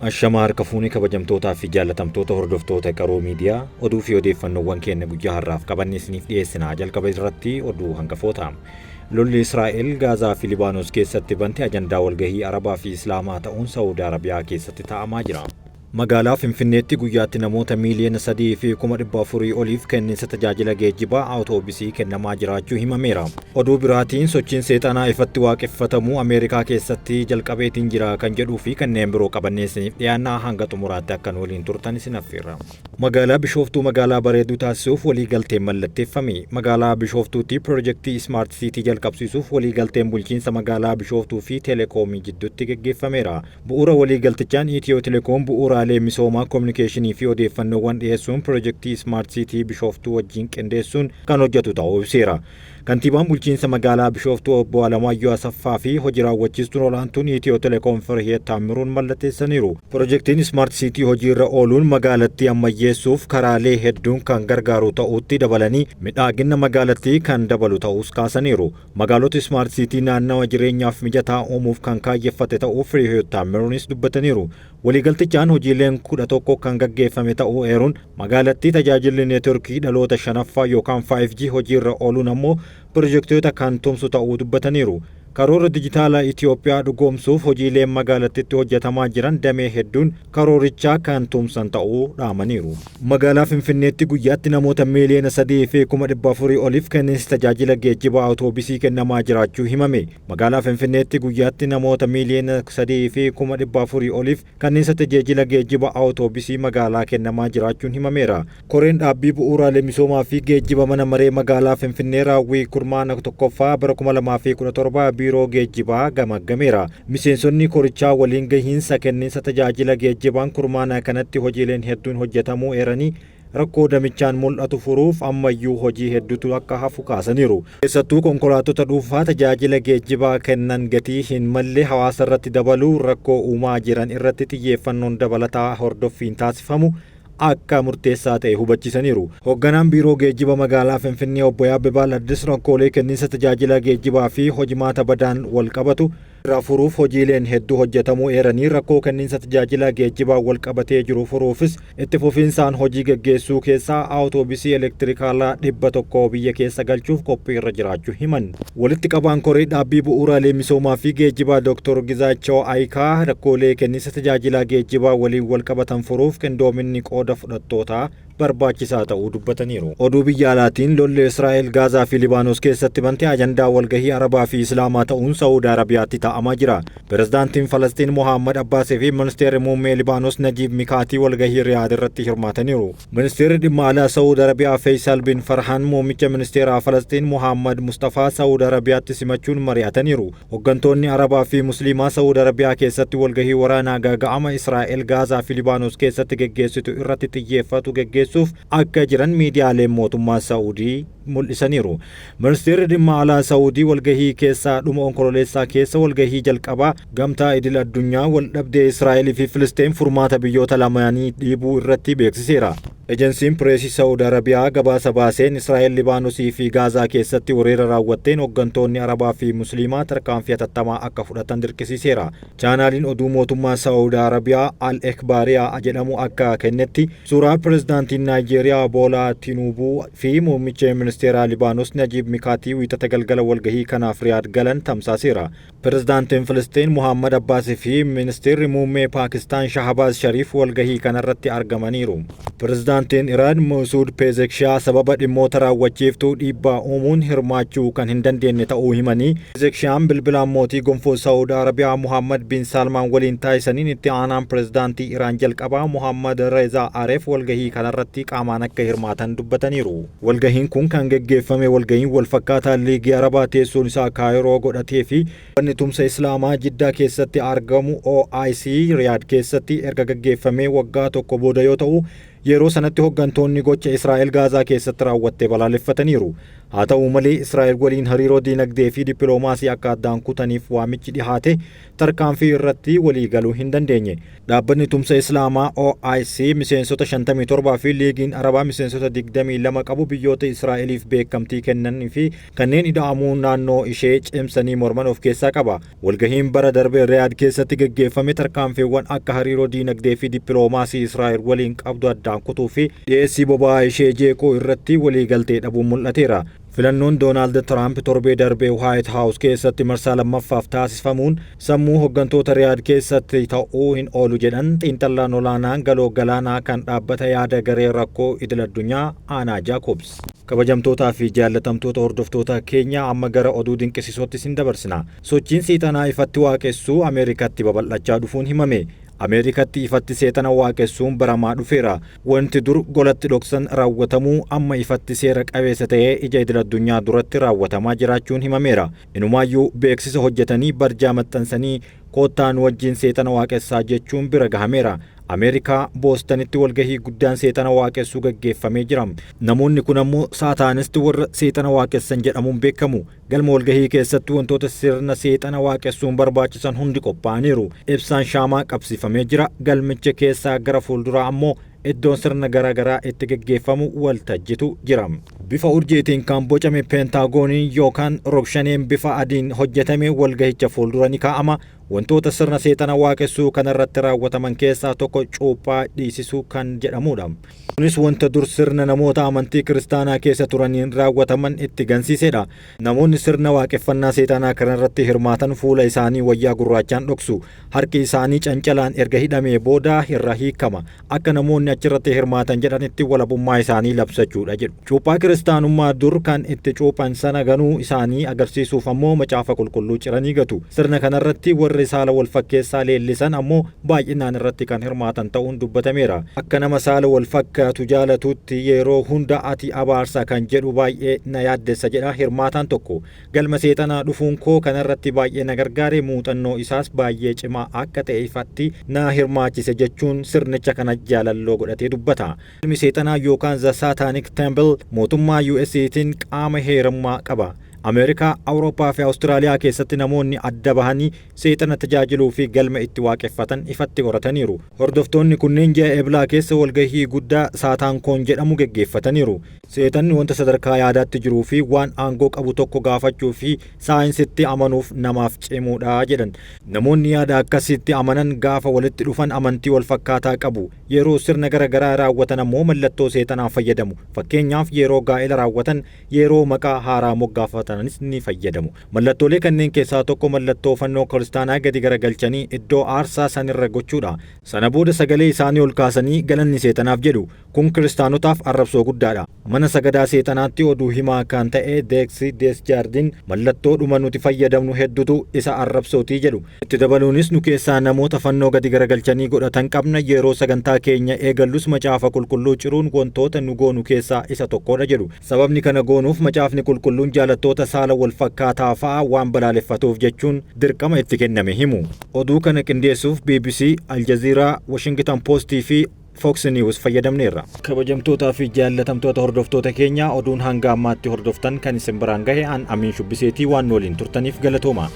Ashamaa harka fuunee kabajamtootaa fi jaallatamtoota hordoftoota Qaroo Miidiyaa, oduu fi odeeffannoowwan keenya guyyaa har'aaf qabanne isiniif dhiyeessina. Jalqaba irratti oduu hangafoota. Lolli Israa'el Gaazaa fi Libaanos keessatti bante ajandaa walgahii Arabaa fi Islaamaa ta'uun Saawud Arabiyaa keessatti taa'amaa jira. Magaalaa Finfinneetti guyyaatti namoota 3,400,000 oliif kenniinsa tajaajila geejjibaa awutoobisii kennamaa jiraachuu himameera. Oduu biraatiin sochiin seexanaa ifatti waaqeffatamuu Ameerikaa keessatti jalqabeetiin jira kan jedhuu fi kanneen biroo qabannee isiniif dhiyaannaa, hanga xumuraatti akka nu waliin turtan isin affeerra. Magaalaa Bishooftuu magaalaa bareedduu taasisuuf waliigalteen mallatteeffame. Magaalaa Bishooftuutti pirojektii Smart City jalqabsiisuuf waliigalteen bulchiinsa magaalaa Bishooftuu fi Telekoomii jidduutti geggeeffameera. Bu'uura waliigaltichaan Itiyoo Telekoom bu'uuraalee misoomaa kominikeeshinii fi odeeffannoowwan dhiyeessuun pirojektii Smart City Bishooftuu wajjin qindeessuun kan hojjetu ta'uu ibseera. Kantiibaan bulchiinsa magaalaa Bishooftuu obbo Alamaayyoo Asaffaa fi hojii raawwachiistuun olaantuun Itiyoo Telekoom Firhiyeet Taammiruun mallatteessaniiru. Pirojektiin Smart City hojiirra ooluun magaalattii ammayyeessuuf karaalee hedduun kan gargaaru ta'uutti dabalanii, midhaagina magaalattii kan dabalu ta'uus kaasaniiru. Magaalota Smart City naannawa jireenyaaf mijataa uumuuf kan kaayyeffate ta'uu Firihiyoot Taammiruunis dubbataniiru. Waliigaltichaan hojiileen 11 kan gaggeeffame ta'uu eeruun, magaalattii tajaajilli neetworkii dhaloota shanaffaa yookaan 5G hojiirra ooluun ammoo pirojektoota kan tumsu ta'uu dubbataniiru. Karoora dijitaalaa Itiyoophiyaa dhugoomsuuf hojiileen magaalattitti hojjetamaa jiran damee hedduun karoorichaa kan tumsan ta'uu dhaamaniiru. Magaalaa Finfinneetti guyyaatti namoota 3,400,000 oliif kenniinsi tajaajila geejjibaa awutoobisii kennamaa jiraachuu himame. Magaalaa Finfinneetti guyyaatti namoota 3,400,000 oliif kenniinsa tajaajila geejjiba awutoobisii magaalaa kennamaa jiraachuun himameera. Koreen dhaabbii bu'uuraalee misoomaa fi geejjiba mana maree magaalaa Finfinnee raawwii kurmaana tokkoffaa bara 2017 biiroo geejjibaa gamaggameera. Miseensonni korichaa waliin gahiinsa kenniinsa tajaajila geejjibaan kurmaana kanatti hojiileen hedduun hojjetamuu eeranii, rakkoo damichaan mul'atu furuuf ammayyuu hojii hedduutu akka hafu kaasaniiru. Keessattuu konkolaattota dhuunfaa tajaajila geejjibaa kennan gatii hin malle hawaasa irratti dabaluu rakkoo uumaa jiran irratti xiyyeeffannoon dabalataa hordoffiin taasifamu akka murteessaa ta'e hubachiisaniiru. Hoogganaan biiroo geejjiba magaalaa Finfinnee obbo Yaabbebaa Addis rakkoolee kenniinsa tajaajila geejjibaa fi hojimaata badaan wal qabatu irraa furuuf hojiileen hedduu hojjetamuu eeranii, rakkoo kenniinsa tajaajila geejjibaa wal qabatee jiru furuufis itti fufiinsaan hojii geggeessuu keessaa awutoobisii elektirikaalaa 100 biyya keessa galchuuf qophii irra jiraachuu himan. Walitti qabaan koree dhaabbii bu'uuraalee misoomaa fi geejjibaa Dr. Gizaachoo Ayikaa rakkoolee kenniinsa tajaajila geejjibaa waliin wal qabatan furuuf qindoominni qooda fudhattootaa barbaachisaa ta'uu dubbataniiru. Oduu biyya alaatiin lolli Israa'el Gaazaa fi Libaanos keessatti bante ajandaa walgahii Arabaa fi Islaamaa ta'uun Saawud Arabiyaatti taa'amaa jira. Pirezidaantiin Falastiin Mohammad Abbaasii fi Ministeerri Muummee Libaanos Najiib Mikaatii walgahii Riyaad irratti hirmaataniiru. Ministeerri dhimma alaa Saawud Arabiyaa Feysal bin Farhaan muummicha ministeeraa Falastiin Mohammad Mustafaa Saawud Arabiyaatti simachuun mari'ataniiru. Hooggantoonni Arabaa fi Musliimaa Saawud Arabiyaa keessatti walgahii waraanaa gaaga'ama Israa'el Gaazaa fi Libaanos keessatti geggeessitu irratti xiyyeeffatu geggeessuuf akka jiran miidiyaaleen mootummaa Saa'udii mul'isaniiru. Ministeerri dhimma alaa Saa'udii walgahii keessaa dhuma Onkololeessaa keessa walgahii jalqabaa gamtaa idil addunyaa wal dhabdee Israa'elii fi Filisteen furmaata biyyoota lamaanii dhiibuu irratti beeksiseera. Ejensiin Pireesii Saa'ud Arabiyaa gabaasa baaseen Israa'el Libaanosii fi Gaazaa keessatti weerara raawwatteen hooggantoonni Arabaa fi Musliimaa tarkaanfii hatattamaa akka fudhatan dirqisiiseera. Chaanaaliin oduu mootummaa Saa'ud Arabiyaa Al Ekhbaariyaa jedhamu akka kennetti, suuraa pirezidaantiin Naayijeeriyaa Boolaa Tinuubuu fi muummicha ministeeraa Libaanos Najiib Mikaatii wiixata galgala walgahii kanaaf Riyaad galan tamsaaseera. Pirezidaantiin Filistiin Muhammad Abbaasii fi ministeerri muummee Paakistaan Shahabaaz Shariif walgahii kanarratti argamaniiru. Pirezidaantiin Iraan Masuud Pezekshiyaa sababa dhimmoota raawwachiiftuu dhiibbaa uumuun hirmaachuu kan hin dandeenye ta'uu himanii, Pezekshiyaan bilbilaan mootii gonfoo Saawud Arabiyaa Muhammad bin Salmaan waliin taasisaniin itti aanaan pirezidaantii Iraan jalqabaa Muhammad Reza Aref walgahii kanarratti qaamaan akka hirmaatan dubbataniiru. Walgahiin kun kan geggeeffame walgahiin walfakkaataa Liigii Arabaa teessoon isaa Kaayiroo godhatee fi Wanni tumsa Islaamaa Jiddaa keessatti argamu OIC Riyaad keessatti erga gaggeeffamee waggaa tokko booda yoo ta'u, yeroo sanatti hooggantoonni gocha Israa'el Gaazaa keessatti raawwatte balaaleffataniiru. Haa ta'u malee, Israa'el waliin hariiroo diinagdee fi dippiloomaasii akka addaan kutaniif waamichi dhihaate tarkaanfii irratti walii galuu hin dandeenye. Dhaabbanni Tumsa Islaamaa OIC miseensota 57 fi Liigiin Arabaa miseensota 22 qabu biyyoota Israa'eliif beekamtii kennanii fi kanneen ida'amuu naannoo ishee cimsanii morman of keessaa qaba. Walgahiin bara darbe Riyaad keessatti geggeeffame tarkaanfiiwwan akka hariiroo diinagdee fi dippiloomaasii Israa'el waliin qabdu addaan kutuu fi dhiyeessii boba'aa ishee jeequu irratti waliigaltee dhabuun mul'ateera. Filannoon Doonaald Tiraamp torbee darbee Waayit Haawus keessatti marsaa lammaffaaf taasifamuun sammuu hooggantoota Riyaad keessatti ta'uu hin oolu jedhan xiinxallaan olaanaan galoo galaanaa kan dhaabbata yaada garee rakkoo idil addunyaa Aanaa Jaakobs. Kabajamtootaa fi jaallatamtoota hordoftoota keenya, amma gara oduu dinqisiisootti isin dabarsina. Sochiin seexanaa ifatti waaqessuu Ameerikaatti babal'achaa dhufuun himame. Ameerikatti ifatti seexana waaqessuun baramaa dhufeera. Wanti dur golatti dhoksan raawwatamuu amma ifatti seera qabeessa ta'ee ija idil addunyaa duratti raawwatamaa jiraachuun himameera. Inumaayyuu beeksisa hojjetanii, barjaa maxxansanii, "Koottaa nu wajjin seexana waaqessaa" jechuun bira gahameera. Ameerikaa Boostanitti walgahii guddaan seexana waaqessuu gaggeeffamee jira. Namoonni kun ammoo Satanist, warra seexana waaqessan jedhamuun beekamu. Galma walgahii keessatti wantoota sirna seexana waaqessuun barbaachisan hundi qophaa'aniiru. Ibsaan shaamaa qabsiifamee jira. Galmicha keessaa gara fuulduraa ammoo iddoon sirna garaa garaa itti gaggeeffamu waltajjitu jira. Bifa urjiitiin kan bocame peentagoonii yookaan rogshaneen bifa adiin hojjetame walgahicha fuuldura ni kaa'ama. Wantoota sirna seexana waaqessuu kanarratti raawwataman keessaa tokko cuuphaa dhiisisuu kan jedhamudha. Kunis wanta dur sirna namoota amantii kiristaanaa keessa turaniin raawwataman itti gansiisedha. Namoonni sirna waaqeffannaa seexanaa kanarratti hirmaatan fuula isaanii wayyaa gurraachaan dhoksu. Harki isaanii cancalaan erga hidhamee booda irra hiikama. Akka namoonni achirratti hirmaatan jedhanitti walabummaa isaanii labsachuudha jedhu. Cuuphaa kiristaanummaa dur kan itti cuuphan sana ganuu isaanii agarsiisuuf ammoo macaafa qulqulluu ciranii gatu. Sirna kanarratti warri saala wal fakkeessaa leellisan ammoo baay'inaan irratti kan hirmaatan ta'uun dubbatameera. "Akka nama saala wal fakkaatu jaalatutti yeroo hunda ati abaarsa kan jedhu baay'ee na yaaddessa," jedha hirmaataan tokko. "Galma seexanaa dhufuun koo kanarratti baay'ee na gargaare, muuxannoo isaas baay'ee cimaa akka ta'e ifatti na hirmaachise," jechuun sirnicha kana jaalalloo godhatee dubbata. Galmi seexanaa yookaan The Satanic Temple mootummaa USAtiin qaama heerummaa qaba. Ameerikaa, Awurooppaa fi Awustiraaliyaa keessatti namoonni adda bahanii seexana tajaajiluu fi galma itti waaqeffatan ifatti horataniiru. Hordoftoonni kunneen ji'a Eblaa keessa walgahii guddaa SatanCon jedhamu geggeeffataniiru. Seexanni wanta sadarkaa yaadaatti jiruu fi waan aangoo qabu tokko gaafachuu fi saayinsitti amanuuf namaaf cimuudha jedhan. Namoonni yaada akkasitti amanan gaafa walitti dhufan amantii wal fakkaataa qabu. Yeroo sirna gara garaa raawwatan ammoo mallattoo seexanaa fayyadamu. Fakkeenyaaf, yeroo gaa'ela raawwatan, yeroo maqaa haaraa moggaafatanis ni fayyadamu. Mallattoolee kanneen keessaa tokko mallattoo fannoo kiristaanaa gadi garagalchanii iddoo aarsaa sanirra gochuudha. Sana booda sagalee isaanii ol kaasanii "Galanni seexanaaf" jedhu. Kun kiristaanotaaf arrabsoo guddaadha. Mana sagadaa seexanaatti oduu himaa kan ta'e Deeksi Deesjaardiin, "Mallattoo dhuma nuti fayyadamnu hedduutu isa arrabsootii," jedhu. Itti dabaluunis, "Nu keessaa namoota fannoo gadi garagalchanii godhatan qabna. Yeroo sagantaa keenya eegallus macaafa qulqulluu ciruun wantoota nu goonu keessaa isa tokkodha," jedhu. Sababni kana goonuuf macaafni qulqulluun jaalattoota saala wal fakkaataa fa'a waan balaaleffatuuf jechuun dirqama itti kenname himu. Oduu kana qindeessuuf BBC, Aljazeeraa, Washington Postii fi Fox News fayyadamneerra. Kabajamtootaa fi jaallatamtoota hordoftoota keenya, oduun hanga ammaatti hordoftan kan isin biraan gahe an Amiin Shubbiseetii. Waan waliin turtaniif galatooma.